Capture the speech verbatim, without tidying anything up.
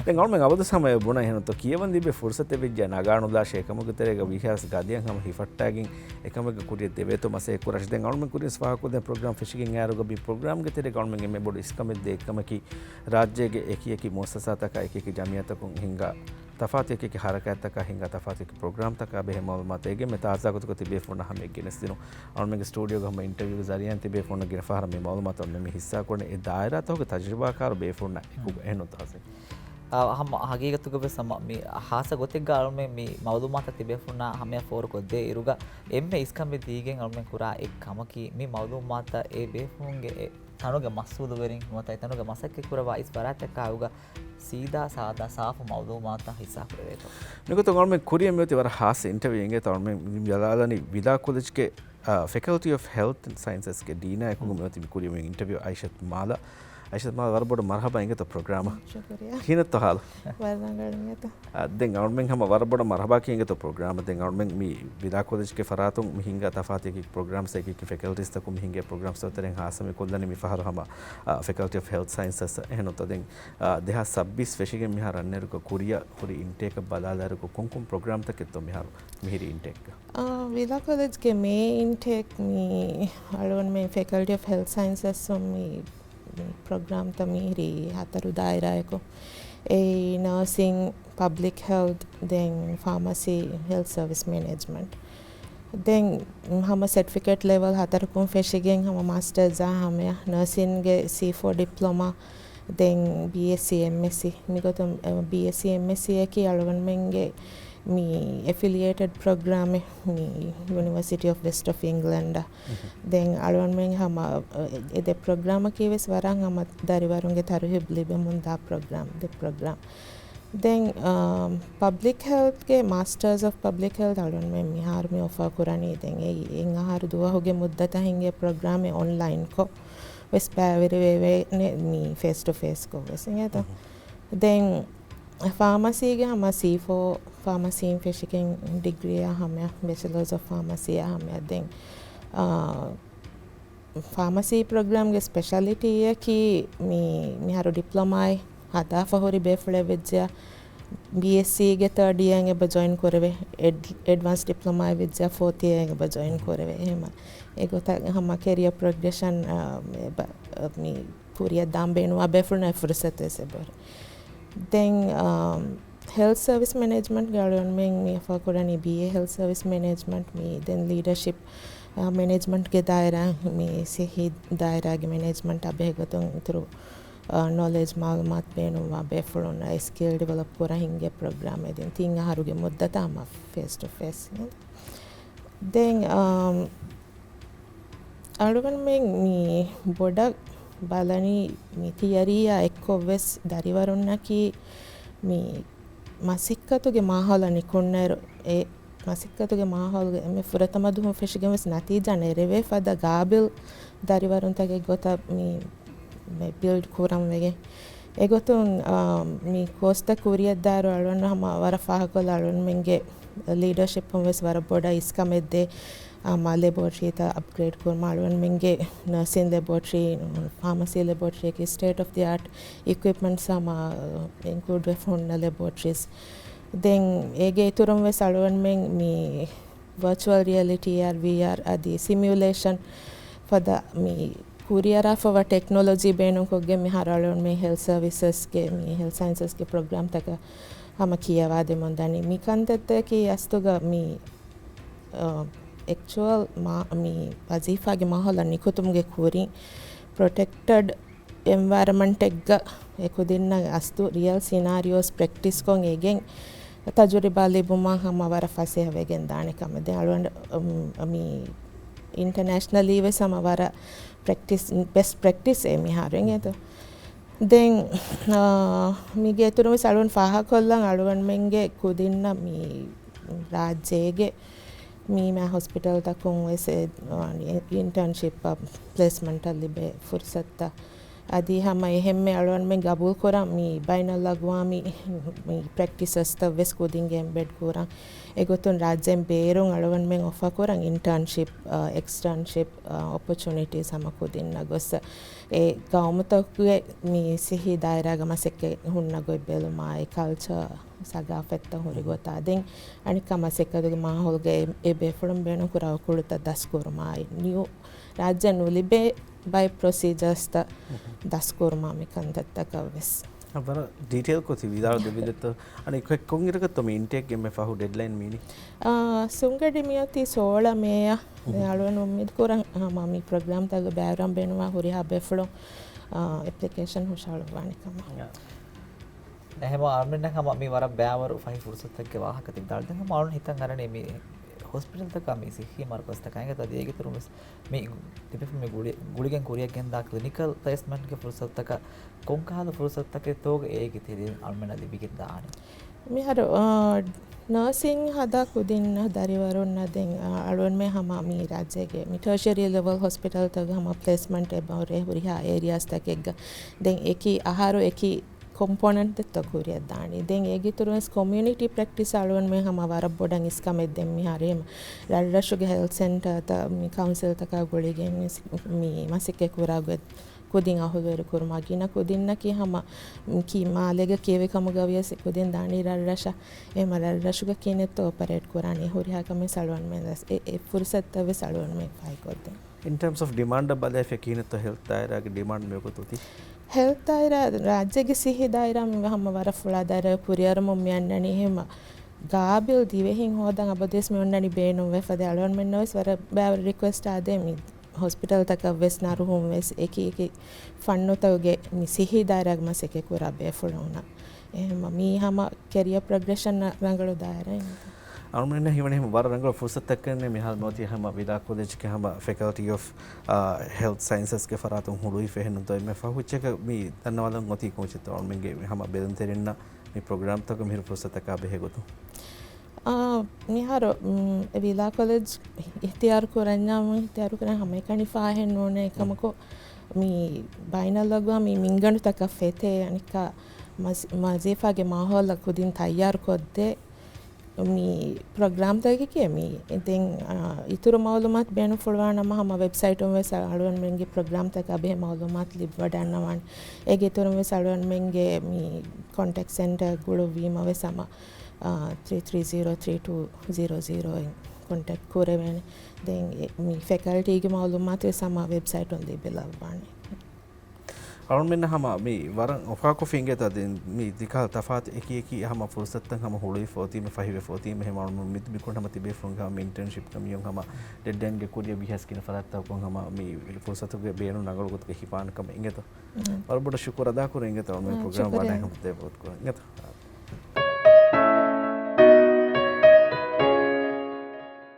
ދެން އަޅުމެން އަބަދު ހަމަ އެ ބުނަ އެހެންތޯ ކިޔަވަން ލިބޭ ފުރުސަތެއް ވެއްޖެ ނަގާނުލާށޭ އެކަމުގެ ތެރޭގަ ވީހާވެސް ގަދައަށް ހަމަ ހިފައްޓާގެން އެކަމެއްގެ ކުރިއަށް ދެވޭތޯ މަސައްކަތް ކުރާށޭ. ދެން އަޅުމެން ކުރިން ފާހަގަކޮށްދޭން ޕްރޮގްރާމް ފެށިގެން އައިއިރުގަ މި ޕްރޮގްރާމްގެ ތެރޭގަ އަޅުމެން އެންމެ ބޮޑު އިސްކަމެއް ދޭ އެއްކަމަކީ ރާއްޖޭގެ އެކި އެކި މުއައްސަސާތަކާ އެކި އެކި ޖަމިއްޔާތަކުން ހިންގާ ތަފާތު އެކި އެކި ހަރަކާތްތަކާ ހިނގާ ތަފާތު އެކި ޕްރޮގްރާމްތަކާ ބެހޭ މައުލޫމާތު އޭގެ އެންމެ ތާޒާގޮތުގަ ތިބޭފުޅުންނަށް ހަމަޔަށް ގެނެސްދިނުން. އަޅުމެންގެ ސްޓޫޑިއޯގަ ހަމަ އިންޓަވިއުގެ ޒަރީއާއިން ތިބޭފުޅުންނަށް ގިނަ ފަހަރަށް މި މައުލޫމާތު އަޅުމެން މި ހިއްސާކުރަނީ އެ ދާއިރާތަކުގެ ތަޖުރިބާކާރު ބޭފުޅުންނަށް އެކުގަ. އެހެންނު ތާޒީ؟ އާ، ހަމަ ހަގީގަތުގަ ވެސް ހަމަ މި ހާއްސަ ގޮތެއްގަ އަޅުމެން މި މައުލޫމާތަށް ތިބޭފުޅުންނާ ހަމަޔަށް ފޯރުކޮށްދޭ އިރުގަ އެންމެ އިސްކަން ދީގެން އަޅުމެން ކުރާ އެއް ކަމަކީ މި މައުލޫމާތަށް އެ ބޭފުޅުންގެ އެ ތަނުގެ މަސްއޫލުވެރިން ނުވަތަ އެ ތަނުގެ މަސައްކަތް ކުރައްވާ އިސް ފަރާތްތަކާ އުގަ ސީދާ ސާދާ ސާފު މައުލޫމާތުތައް ހިއްސާ ކުރެވޭތޯ. މިގޮތުން އަޅުމެން ކުރިއަށް މިއޮތީ ވަރަށް ހާއްސަ އިންޓަވިއު އިނގޭތޯ އަޅުމެން މި ބަލާލަނީ ވިލާ ކޮލެޖްގެ، އާ، ފެކަލްޓީ އޮފް ހެލްތް އެންޑް ސައިންސަސްގެ ޑީނާ އެކުގަ މިއޮތީ މި ކުރިއަށް އިންޓަވިއު އައިޝަތު މާލާ. އައިޝަތު މާލާ ވަރަށް ބޮޑަށް މަރުހަބާ އިނގޭތޯ ޕްރޮގްރާމަށް. ޝުކުރިއްޔާ. ކިހިނެއްތޯ ހާލު؟ ވަރަށް ރަނގަޅު އިނގޭތޯ. އާ، ދެން އަޅުމެން ހަމަ ވަރަށް ބޮޑަށް މަރުހަބާ ކިޔަން އިނގޭތޯ ޕްރޮގްރާމަށް. ދެން އަޅުމެން މި ވިލާ ކޮލެޖްގެ ފަރާތުން މި ހިންގާ ތަފާތު އެކި ޕްރޮގްރާމްސް އެކި ފެކަލްޓީސްތަކުން މި ހިންގޭ ޕްރޮގްރާމްސް ތައް ތެރެއިން ހާއްސަ މި ކޮށްލަނީ މި ފަހަރު ހަމަ، އާ، ފެކަލްޓީ އޮފް ހެލްތް ސައިންސަސް އެހެންނުތޯ. ދެން، އާ، ދެހާސް ސައްބީސް ފެށިގެން މިހާރު އަންނައިރުގަ ކުރިއަށް ހުރި އިންޓޭކަށް ބަލާލާއިރުގަ ކޮންކޮން ޕްރޮގްރާމްތަކެއްތޯ މިހާރު މިހިރީ އިންޓޭކްގަ؟ އާ، ވިލާ ކޮލެޖްގެ މޭ އިންޓޭކް މި އަޅުގަނޑުމެން ފެކަލްޓީ އޮފް ހެލްތް ސައިންސަސް މި މި ޕްރޮގްރާމްތައް މިހިރީ ހަތަރު ދާއިރާއަކު. އެއީ ނާސިން، ޕަބްލިކް ހެލްތް، ދެން ފާމަސީ، ހެލްތް ސަރވިސް މެނޭޖްމަންޓް. ދެން ހަމަ ސެޓްފިކެޓް ލެވެލް ހަތަރަކުން ފެށިގެން ހަމަ މާސްޓަރސްއާ ހަމަޔަށް ނާސިންގެ ސީ ފޯ ޑިޕްލޮމާ، ދެން ބީއެސްސީ އެމްއެސްސީ. މިގޮތުން، އެ، ބީއެސްސީ އެމްއެސްސީއަކީ އަޅުގަނޑުމެންގެ މި އެފިލިއޭޓެޑް ޕްރޮގްރާމެއް މި ޔުނިވަރސިޓީ އޮފް ވެސްޓް އޮފް އިންގްލެންޑަށް. ދެން އަޅުގަނޑުމެން ހަމަ، އެ، އެ ދެ ޕްރޮގްރާމަކީ ވެސް ވަރަށް ހަމަ ދަރިވަރުންގެ ތަރުހީބު ލިބެމުން ދާ ޕްރޮގްރާމް، ދެ ޕްރޮގްރާމް. ދެން، އާ، ޕަބްލިކް ހެލްތްގެ މާސްޓަރސް އޮފް ޕަބްލިކް ހެލްތް އަޅުގަނޑުމެން މިހާރު މި އޮފާ ކުރަނީ. ދެން އެއީ އެއް އަހަރު ދުވަހުގެ މުއްދަތަށް ހިނގޭ ޕްރޮގްރާމެއް އޮންލައިންކޮށް ވެސް ބައިވެރިވެވޭނެ މި ފޭސް ޓު ފޭސްކޮށް ވެސް އިނގޭތޯ. ދެން ފާމަސީގެ ހަމަ ސީ ފޯ ފާމަސީން ފެށިގެން ޑިގްރީއާ ހަމަޔަށް، ބެޗެލަރސް އޮފް ފާމަސީއާ ހަމަޔަށް. ދެން، އާ، ފާމަސީ ޕްރޮގްރާމްގެ ސްޕެޝަލިޓީއަކީ މި، މިހާރު ޑިޕްލޮމާއެއް ހަދާފަ ހުރި ބޭފުޅެއް ވެއްޖެޔާ، ބީއެސްސީގެ ތާޑް އިޔަރ އިން އެބަ ޖޮއިން ކުރެވޭ، އެޑް-، އެޑްވާންސް ޑިޕްލޮމާއެއް ވެއްޖެޔާ، ފޯތް އިޔަރ އިން އެބަ ޖޮއިން ކުރެވޭ. އެހެމަ އެގޮތަށް ހަމަ ކެރިއަ ޕްރޮގްރެޝަން، އާ، އެބަ-، މި ކުރިއަށް ދާން ބޭނުންވާ ބޭފުޅުންނަށް އެ ފުރުސަތު ވެސް އެބަހުރި. ދެން، އާ، ހެލްތް ސަރވިސް މެނޭޖްމަންޓްގެ އަޅުގަނޑުމެން މި އޮފާ ކުރަނީ ބީއޭ ހެލްތް ސަރވިސް މެނޭޖްމަންޓް މި ދެން ލީޑަޝިޕް، އާ، މެނޭޖްމަންޓްގެ ދާއިރާ މި ސިއްހީ ދާއިރާގެ މެނޭޖްމަންޓާ ބެހޭގޮތުން އިތުރު، އާ، ނޮލެޖް މައުލޫމާތު ބޭނުންވާ ބޭފުޅުންނަށް ސްކިލް ޑިވެލޮޕް ކުރަން ހިންގޭ ޕްރޮގްރާމެއް ދެން ތިން އަހަރުގެ މުއްދަތަށް ހަމަ ފޭސް ޓު ފޭސް. ދެން، އާ، އަޅުގަނޑުމެން މި ބޮޑަށް ބަލަނީ މި ތިއަރީއާ އެއްކޮށް ވެސް ދަރިވަރުންނަކީ މި މަސައްކަތުގެ މާހައުލަށް ނިކުންނައިރު، އެ މަސައްކަތުގެ މާހައުލުގެ އެންމެ ފުރަތަމަ ދުވަހުން ފެށިގެން ވެސް ނަތީޖާ ނެރެވޭ ފަދަ ގާބިލް ދަރިވަރުންތަކެއް ގޮތަށް މި، މި ބިލްޑް ކުރަން ވެގެން. އެގޮތުން، އާ، މި ކޯސްތައް ކުރިއަށްދާއިރު އަޅުގަނޑު ހަމަ ވަރަށް ފާހަގަކޮށްލާ އަޅުގަނޑުމެންގެ ލީޑަޝިޕުން ވެސް ވަރަށް ބޮޑަށް އިސްކަމެއްދޭ. އާ، މާ ލެބޯރެޓަރީތައް އަޕްގްރޭޑް ކުރުމަށް އަޅުގަނޑުމެންގެ ނަރސިން ލެބޯރެޓަރީ، ފާމަސީ ލެބޯރެޓަރީއަކީ ސްޓޭޓް އޮފް ދި އާޓް އިކްއިޕްމަންޓްސް ހަމަ އިންކްލޫޑްވެފަ ހުންނަ ލެބޯރެޓަރީސް. ދެން އޭގެ އިތުރުން ވެސް އަޅުގަނޑުމެން މި ވަރޗުއަލް ރިއަލިޓީ، އޭއާރް، ވީއާރް އަދި ސިމިއުލޭޝަން ފަދަ މި ކުރިއަރާފަވާ ޓެކްނޮލޮޖީ ބޭނުންކޮށްގެން މިހާރު އަޅުގަނޑުމެން ހެލްތް ސަރވިސަސްގެ މި ހެލްތް ސައިންސަސްގެ ޕްރޮގްރާމްތަކަށް ހަމަ ކިޔަވާދެމުން ދަނީ. މި ކަންތައްތަކީ އަސްލުގަ މި، އަ، އެކްޗުއަލް މާ-، މި ވަޒީފާގެ މާހައުލަށް ނިކުތުމުގެ ކުރިން ޕްރޮޓެކްޓެޑް އެންވަޔަރަމަންޓެއްގަ އެކުދިންނަށް އަސްލު ރިއަލް ސިނާރިއޯސް ޕްރެކްޓިސްކޮށް އެގެން ތަޖުރިބާ ލިބުމަށް ހަމަ ވަރަށް ފަސޭހަވެގެން ދާނެ ކަމެއް. ދެން އަޅުގަނޑު، އުމް، މި އިންޓަނޭޝަނަލީ ވެސް ހަމަ ވަރަށް ޕްރެކްޓިސް، ބެސްޓް ޕްރެކްޓިސް އެ މިހާރު އިނގޭތޯ. ދެން، އާ، މީގެ އިތުރުން ވެސް އަޅުގަނޑު ފާހަގަކޮށްލަން އަޅުގަނޑުމެންގެ ކުދިންނަށް މި ރާއްޖޭގެ މީމާ ހޮސްޕިޓަލްތަކުން ވެސް އެ، އާ، އިންޓާންޝިޕް ޕްލޭސްމަންޓަށް ލިބޭ ފުރުސަތުތައް އަދި ހަމަ އެހެންމެ އަޅުގަނޑުމެން ގަބޫލުކުރަން މި ބައިނަލްއަގްވާމީ މި ޕްރެކްޓިސަސްތައް ވެސް ކުދިންގެ އެމްބެޑް ކުރަން. އެގޮތުން ރާއްޖޭން ބޭރުން އަޅުގަނޑުމެން އޮފާ ކުރަން އިންޓާންޝިޕް، އެކްސްޓާންޝިޕް އޮޕޮޗުނިޓީސް ހަމަ ކުދިންނަށް ގޮސް، އެ ގައުމުތަކުގެ މި ސިއްހީ ދާއިރާގަ މަސައްކަތް ހުންނަ ގޮތް ބެލުމާއި، ކަލްޗާ ސަގާފަތްތައް ހުރި ގޮތާ، ދެން އަނެއްކާ މަސައްކަތުގެ މާހައުލުގައި އެ ބޭފުޅުން ބޭނުންކުރާ އުކުޅުތައް ދަސްކުރުމާއި، ނިއު ރާއްޖެ ނުލިބޭ ބައެއް ޕްރޮސީޖާސްތައް ދަސްކުރުމާ މި ކަންތައްތަކަށް ވެސް. އަ، ވަރަށް ޑީޓެއިލްކޮށް ތި ވިދާޅު ދެއްވިދެއްތޯ؟ އަނެއް ކޮ-، ކޮންއިރަކަށްތޯ މި އިންޓޭކްގެ އެންމެ ފަހު ޑެޑްލައިން މީނީ؟ އާ، ސުންގަޑި މިއޮތީ ސޯޅަ މޭއަށް. އަޅުގަނޑު އުއްމީދު ކުރަން ހަމަ މި ޕްރޮގްރާމްތަކުގެ ބައިވެރިވާން ބޭނުންވާ ހުރިހާ ބޭފުޅުން، އާ، އެޕްލިކޭޝަން ހުށަހަޅުއްވާނެ ކަމަށް. އެހެންވީމަ އަޅުމެންނަށް ހަމަ މި ވަރަށް ބައިވަރު ފަހި ފުރުސަތެއްގެ ވާހަކަ ތި ވިދާޅުވި ދެން ހަމަ އަޅުން ހިތަށް އަރަނީ މި ހޮސްޕިޓަލްތަކާ މި ސިއްހީ މަރުކަޒްތަކާ އިނގޭތޯ އަދި އޭގެ އިތުރުން ވެސް މި ތިބެފަ މި ގުޅި-، ގުޅިގެން ކުރިއަށް ގެންދާ ކްލިނިކަލް ޕްލޭސްމަންޓްގެ ފުރުސަތުތަކަށް ކޮންކަހަލަ ފުރުސަތުތަކެއްތޯގެ އޭގެ ތެރެއިން އަޅުމެންނަށް ލިބިގެން ދާނީ؟ މިހާރު، އާ، ނާސިން ހަދާ ކުދިންނަށް ދަރިވަރުންނަށް ދެން، އާ، އަޅުގަނޑުމެން ހަމަ މި ރާއްޖޭގެ މި ޓަރޝަރީ ލެވެލް ހޮސްޕިޓަލްތަކުގެ ހަމަ ޕްލޭސްމަންޓް އެބަހުރޭ ހުރިހާ އޭރިއާސްތަކެއްގަ ދެން އެކި އަހަރު އެކި ކޮމްޕޯނެންޓްތައް ކުރިއަށް ދާނީ. ދެން އޭގެ އިތުރުން ވެސް ކޮމިއުނިޓީ ޕްރެކްޓިސް އަޅުގަނޑުމެން ހަމަ ވަރަށް ބޮޑަށް އިސްކަމެއް ދެން މިހާރު ހަމަ ރަށްރަށުގެ ހެލްތް ސެންޓަރތައް މި ކައުންސިލްތަކާ ގުޅިގެން ވެސް މި މަސައްކަތް ކުރާ ގޮތް ކުދިން އަހުލުވެރި ކުރުމާ ގިނަ ކުދިންނަކީ ހަމަ ކި-، މާލޭގަ ކިޔެވި ކަމުގަ ވިޔަސް ކުދިން ދާނީ ރަށްރަށަށް. އެހެމަ ރަށްރަށުގަ ކިހިނެއްތޯ އޮޕަރޭޓް ކުރާނީ ހުރިހާ ކަމެއް އަޅުގަނޑުމެން ވެސް އެ، އެ ފުރުސަތުތައް ވެސް އަޅުގަނޑުމެން ފަހިކޮށްދޭން. އިން ޓާމްސް އޮފް ޑިމާންޑަށް ބަލައިފި ކިހިނެއްތޯ ހެލްތް ދާއިރާގެ ޑިމާންޑް މިވަގުތު އޮތީ؟ ހެލްތް ދާއިރާ، ރާއްޖޭގެ ސިއްހީ ދާއިރާ މި ހަމަ ވަރަށް ފުޅާ ދާއިރާ ކުރިއަރަމުން މި އަންނަނީ. އެހެމަ ގާބިލް ދިވެހިން ހޯދަން އަބަދުވެސް މި އޮންނަނީ ބޭނުންވެފަ. އަޅުގަނޑުމެންނަށް ވެސް ވަރަށް ބައިވަރު ރިކުއެސްޓް އާދޭ މި ހޮސްޕިޓަލްތަކަށް ވެސް ނަރުހުން ވެސް އެކި އެކި ފަންނުތަކުގެ މި ސިއްހީ ދާއިރާގެ މަސައްކަތް ކުރާ ބޭފުޅުންނަށް. އެހެމަ މީ ހަމަ ކެރިއަ ޕްރޮގްރެޝަން ރަނގަޅު ދާއިރާއެއް. އަޅުމެންނަށް ހީވަނީ ހަމަ ވަރަށް ރަނގަޅު ފުރުސަތަކަށް މިހާރު މިއޮތީ ހަމަ ވިލާ ކޮލެޖްގެ ހަމަ ފެކަލްޓީ އޮފް، އާ، ހެލްތް ސައިންސަސްގެ ފަރާތުން ހުޅުވިފަ އެހެންނުތޯ އެންމެ ފަހު އެއްޗަކަށް މި ދަންނަވާލަން އޮތީ ކޮންޗެއްތޯ އަޅުމެންގެ ހަމަ ބެލުންތެރިންނަށް މި ޕްރޮގްރާމްތަކުގެ މިހިރު ފުރުސަތަކާ ބެހޭ ގޮތުން؟ އާ، މިހާރު، މް، އެ ވިލާ ކޮލެޖް އިހްތިޔާރު ކުރަންޏާ މު އިހްތިޔާރު ކުރަން ހަމައެކަނި ފާހެއް ނޫނޭ. އެކަމަކު މި ބައިނަލްއަގްވާމީ މިންގަނޑުތަކަށް ފެތޭ އަނެއްކާ މަޒް-، ވަޒީފާގެ މާހައުލަށް ކުދިން ތައްޔާރު ކޮށްދޭ. މި ޕްރޮގްރާމްތަކަކީ މި ދެން، އާ، އިތުރު މައުލޫމާތު ބޭނުންފުޅުވާނަމަ ހަމަ ވެބްސައިޓުން ވެސް އަޅުގަނޑުމެންގެ ޕްރޮގްރާމްތަކާ ބެހޭ މައުލޫމާތު ލިބިވަޑަންނަވާނެ. އޭގެ އިތުރުން ވެސް އަޅުގަނޑުމެންގެ މި ކޮންޓެކްޓް ސެންޓަރ ގުޅުއްވީމަ ވެސް ހަމަ، އާ، ތްރީ ތްރީ ޒީރޯ ތްރީ ޓޫ ޒީރޯ ޒީރޯ އިން ކޮންޓެކްޓް ކުރެވޭނެ. ދެން އެ، މި ފެކަލްޓީގެ މައުލޫމާތު ވެސް ހަމަ ވެބްސައިޓުން ލިބިލައްވާނެ. އަޅުމެންނަށް ހަމަ މި ވަރަށް އޮފާކޮށްފި އިނގޭތާ ދެން މި ދިކާ ތަފާތު އެކި އެކި ހަމަ ފުރުސަތުތައް ހަމަ ހުޅުވިފަ އޮތީމަ ފަހިވެފަ އޮތީމަ ހެމަ އަޅުމެން މި ކުން ހަމަ ތިބޭފުޅުންގެ ހަމަ އިންޓަރންޝިޕް ކަމިޔުން ހަމަ ޑެޑްލައިންގެ ކުރިއަށް ވީހާވެސް ގިނަ ފަރާތްތަކުން ހަމަ މި ފުރުސަތުގެ ބޭނުން ރަނގަޅު ގޮތުގަ ހިފާނެ ކަމަށް އިނގޭތޯ؟ ވަރަށް ބޮޑަށް ޝުކުރު އަދާކުރަން އިނގޭތޯ އަޅުމެން ޕްރޮގްރާމް ވަޑައިގެން ހަމަ ދޭ ވަގުތު ކުރަން އިނގޭތޯ؟